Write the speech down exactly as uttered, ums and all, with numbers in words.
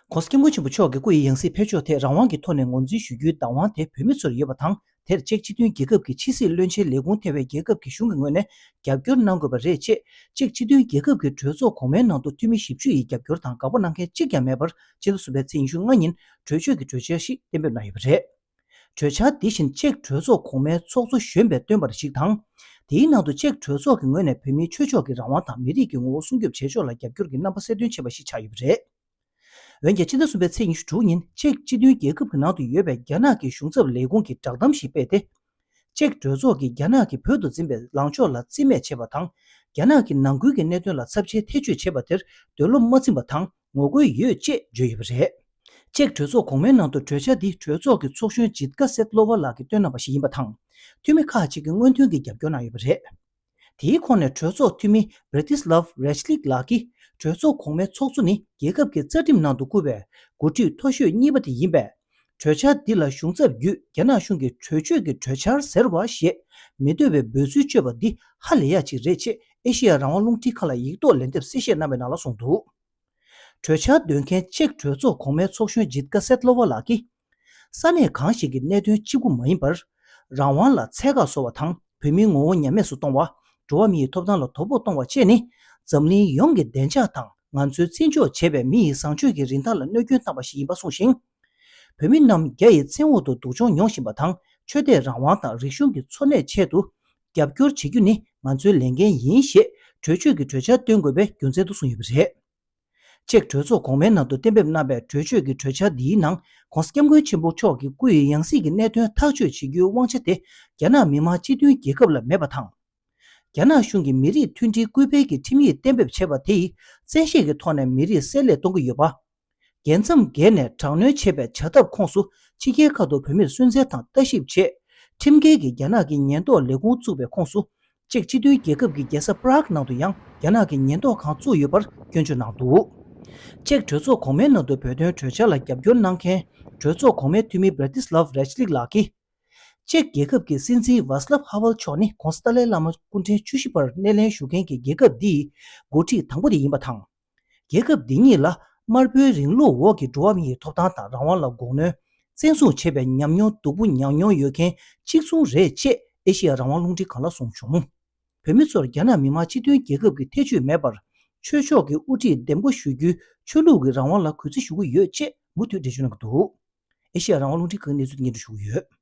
༸གོང་ས་༸སྐྱབས་མགོན་ཆེན་པོ་མཆོག་གི་སྐུ་ཡི་ཡང་སྲིད་ཕེབས་ཕྱོགས་ཐད་རང་དབང་གི་ཐོག་ནས་ངོས་འཛིན་ཞུ་རྒྱུའི་བདག་དབང་དེ་བོད་མི་ཚོར་ཡོད་པ་དང་། དེར་ཅེཀ་སྤྱི་མཐུན་རྒྱལ་ཁབ་ཀྱི་ཕྱི་སྲིད་བློན་ཆེན་ལས་ཁུངས་ཐེ་བའི་རྒྱལ་ཁབ་ཀྱི་གཞུང་གི་ངོས་ནས་རྒྱབ་སྐྱོར་གནང་དགོས་པ་རེད་ཅེས། ཅེཀ་སྤྱི་མཐུན་རྒྱལ་ཁབ་ཀྱི་གྲོས་ཚོགས་གོང་མའི་ནང་དུ་འཐུས་མི་བཞི་བཅུ་ཡིས་རྒྱབ་སྐྱོར་དང་དགག་པ་གནང་མཁན་གཅིག་ཀྱང་མེད་པར། ཕྱི་ཟླ་གསུམ་པའི་ཚེས་ཉི་ཤུ་ལྔ་ཉིན་གྲོས་ཆོད་ཀྱི་གྲོས་འཆར་ཞིག་གཏན་འབེབས་གནང་ཡོད་པ་རེད། གྲོས་འཆར་འདི་བཞིན་ཅེཀ་གྲོས་ཚོགས་གོང་མའི་ཚོགས་གཙོ་གཞོན་པས་བཏོན་པ་ཞིག་དང་། དེའི་ནང་དུ་ཅེཀ་གྲོས་ཚོགས་ཀྱི་ངོས་ནས་བོད་མིའི་ཆོས་ཕྱོགས་ཀྱི་རང་དབང་དང་མི་རིགས་ཀྱི་ངོ་བོ་སྲུང་སྐྱོབ་བྱེད་ཕྱོགས་ལ་རྒྱབ་སྐྱོར་གྱི་རྣམ་པ་གསལ་སྟོན་བྱས་པ་ཞིག་ཆགས་ཡོད་པ་རེད། འོན་ཀྱང་། ཕྱི་ཟླ་གསུམ་པའི་ཚེས་ཉི་ཤུ་དྲུག་ཉིན་ཅེཀ་སྤྱི་མཐུན་རྒྱལ་ཁབ་ཀྱི་ནང་དུ་ཡོད་པའི་རྒྱ་ནག་གི་གཞུང་ཚབ་ལས་ཁུངས་ཀྱིས་བསྒྲགས་གཏམ་ཞིག་སྤེལ་ཏེ། ཅེཀ་གྲོས་ཚོགས་ཀྱིས་རྒྱ་ནག་གིས་བོད་དུ་འཛིན་པའི་ལངས་ཕྱོགས་ལ་རྩིས་མེད་བྱས་པ་དང་། རྒྱ་ནག་གི་ནང་ཁུལ་གྱི་གནད་དོན་ལ་ཚབས་ཆེའི་ཐེ་བྱུས་བྱས་པ་དེར་འདོད་བློ་མ་ཚིམ་པ་དང་ངོ་རྒོལ་ཡོད་ཅེས་བརྗོད་ཡོད་པ་རེད། ཅེཀ་གྲོས་ཚོགས་གོང་མའི་ནང་དུ་གྲོས་འཆར་འདི་གྲོས་ཚོགས་ཀྱི་ཚོགས་གཞོན་ཇིད་ཀ་སེད་ལོ་ཝ་ལགས་ཀྱིས་བཏོན་གནང་བ་ཞིག་ཡིན་པ་དང་། འཐུས་མི་ཁག་ཅིག་གིས་སྔོན་ཐོན་གྱི་རྒྱབ་སྐྱོར་གནང་ཡོད་པ་རེད། དེའི་ཁོངས་ནས་གྲོས་ཚོགས་འཐུས་མི་བྷི་རི་ཏི་སི་ལབ་རེ་ཆི་ལིག་ལགས་ཀྱིས། གྲོས་ཚོགས་གོང་མའི་ཚོགས་གཙོ་ནི་རྒྱལ་ཁབ་ཀྱི་རྩ་ཁྲིམས་ནང་དུ་བཀོད་པའི་འགོ་ཁྲིད་མཐོ་ཤོས་གཉིས་པ་དེ་ཡིན་པས། གྲོས་འཆར་འདི་ལ་གཞུང་ཚབ་བརྒྱུད་རྒྱ་ནག་གཞུང་གིས་གྲོས་ཆོད་ཀྱི་གྲོས་འཆར་ཟེར་བ་ཞེས་མི་འདོད་པའི་འབོད་ཚུལ་བརྗོད་པ་འདི་ཧ་ལས་ཡག་ཅིག་རེད་ཅེས་ཨེ་ཤེ་ཡ་རང་དབང་རླུང་འཕྲིན་ཁང་ལ་ཡིག་ཐོག་ལན་འདེབས་གསལ་བཤད་གནང་བའི་ནང་ལ་གསུངས་འདུག་གྲོས་འཆར་འདོན་མཁན་ཅེཀ་གྲོས་ཚོགས་གོང་མའི་ཚོགས་གཞོན་ཇིད་ཀ་སེད་ལོ་ཝ་ལགས་ཀྱིས། ས་གནས་གང་ཞིག་གི་གནད་དོན་གཅིག་པུ་མ་ཡིན་པར། རང་དབང་ལ་ཚད་བཀག་བཟོ་བ་དང་བོད་མིའི་ངོ་བོ་ཉམས་དམས་སུ་གཏོང་བ། འགྲོ་བ་མི་ཡི་ཐོབ་ཐང་ལ་དོ་ཕོག་གཏོང་བ་བཅས་ནི། འཛམ་གླིང་ཡོངས་ཀྱི་བདེ་འཇགས་དང་ང་ཚོའི་བརྩི་འཇོག་བྱེད་པའི་མི་ཡི་བཟང་སྤྱོད་ཀྱི་རིན་ཐང་ལ་གནོད་སྐྱོན་བཏང་བ་ཞིག་ཡིན་པ་གསུངས་ཤིང་། བོད་མི་རྣམས་རྒྱ་ཡི་བཙན་འོག་ཏུ་སྡུག་སྦྱོང་མྱོང་བཞིན་པ་དང་ཆོས་དད་རང་དབང་དང་རིག་གཞུང་གི་འཚོ་གནས་ཆེད་དུ་རྒྱབ་སྐྱོར་བྱེད་རྒྱུ་ནི་ང་ཚོའི་ལས་འགན་ཡིན་ཞེས་གྲོས་ཆོད་ཀྱི་གྲོས་འཆར་བཏོན་དགོས་པའི་རྒྱུ་མཚན་དུ་གསུངས་ཡོད་པ་རེད། ཅེཀ་གྲོས་ཚོགས་གོང་མའི་ནང་དུ་གཏན་འབེབས་གནང་བའི་གྲོས་ཆོད་ཀྱི་གྲོས་འཆར་འདིའི་ནང་༸གོང་ས་༸སྐྱབས་མགོན་ཆེན་པོ་མཆོག་གི་སྐུ་ཡི་ཡང་སྲིད་ཀྱི་གནད་དོན་ཐག་གཅོད་བྱེད་རྒྱུའི་དབང་ཆ་དེ་རྒྱ་ནག་མི་དམངས་སྤྱི་མཐུན་རྒྱལ་ཁབ་ལ་མེད་པ་དང་། རྒྱ་ནག་གཞུང་གིས་མི་རིགས་མཐུན་སྒྲིལ་སྐུལ་སྤེལ་གྱི་ཁྲིམས་ཡིག་གཏན་འབེབས་བྱས་པ་དེ་ཡིས་བཙན་ཤེད་ཀྱི་ཐོག་ནས་མི་རིགས་བསྲེ་ལྷད་གཏོང་གི་ཡོད་པ། རྒྱལ་མཚམས་བརྒལ་ནས་དྲག་གནོན་བྱས་པའི་བྱ་ཐབས་ཁོངས་སུ་ཕྱི་རྒྱལ་ཁག་ཏུ་བོད་མིར་སུན་གཙེར་དང་ལྟ་ཞིབ་ཆེད། ཁྲིམས་འགལ་གྱིས་རྒྱ་ནག་གི་ཉེན་རྟོག་ལས་ཁུངས་བཙུགས་པའི་ཁོངས་སུ། ཅེཀ་སྤྱི་མཐུན་རྒྱལ་ཁབ་ཀྱི་རྒྱལ་ས་པ་རག་ནང་དུ་ཡང་རྒྱ་ནག་གི་ཉེན་རྟོག་ཁང་བཙུགས་ཡོད་པར་སྐྱོན་བརྗོད་གནང་འདུག་ཅེཀ་གྲོས་ཚོགས་གོང་མའི་ནང་དུ་བོད་དོན་གྲོས་འཆར་ལ་རྒྱབ་སྐྱོར་གནང་མཁན་གྲོས་ཚོགས་གོང་མའི་འཐུས་མི་བྷི་རི་ཏི་སི་ལབ་རེ་ཆི་ལིག་ལགས་ཀྱིས། ཅེཀ་རྒྱལ་ཁབ་ཀྱི་སྲིད་འཛིན་ཝཱ་སི་ལབ་ཧ་ཝལ་མཆོག་ནི་༸གོང་ས་ཏཱ་ལའི་བླ་མ་སྐུ་ཕྲེང་བཅུ་བཞི་པར་སྣེ་ལེན་ཞུ་མཁན་གྱི་རྒྱལ་ཁབ་འདིའི་འགོ་ཁྲིད་དང་པོ་དེ་ཡིན་པ་དང་། རྒྱལ་ཁབ་འདི་ཉིད་ལ་དམར་པོའི་རིང་ལུགས་འོག་གི་འགྲོ་བ་མི་ཡི་ཐོབ་ཐང་དང་རང་དབང་ལ་འགོག་གནོན། བཙན་བཟུང་བྱས་པའི་ཉམས་མྱོང་སྡུག་པོ་མྱངས་མྱོང་ཡོད་མཁན་གཅིག་མཚུངས་རེད་ཅེས་ཨེ་ཤེ་ཡ་རང་དབང་རླུང་འཕྲིན་ཁང་ལ་གསུངས་བྱུང་། བོད་མི་ཚོར་རྒྱ་ནག་མི་དམངས་སྤྱི་མཐུན་རྒྱལ་ཁབ་ཀྱི་ཐེ་བྱུས་མེད་པར། ཆོས་ཕྱོགས་ཀྱི་དབུ་ཁྲིད་འདེམས་བསྐོ་ཞུ་རྒྱུའི་ཆོས་ལུགས་ཀྱི་རང་དབང་ལ་གུས་བརྩི་ཞུ་གི་ཡོད་ཅེས་མུ་མཐུད་འགྲེལ་བརྗོད་གནང་གི་འདུག་ཨེ་ཤེ་ཡ་རང་དབང་རླུང་འཕྲིན་ཁང་གི་གནས་ཚུལ་སྙན་སྒྲོན་ཞུ་གི་ཡོད།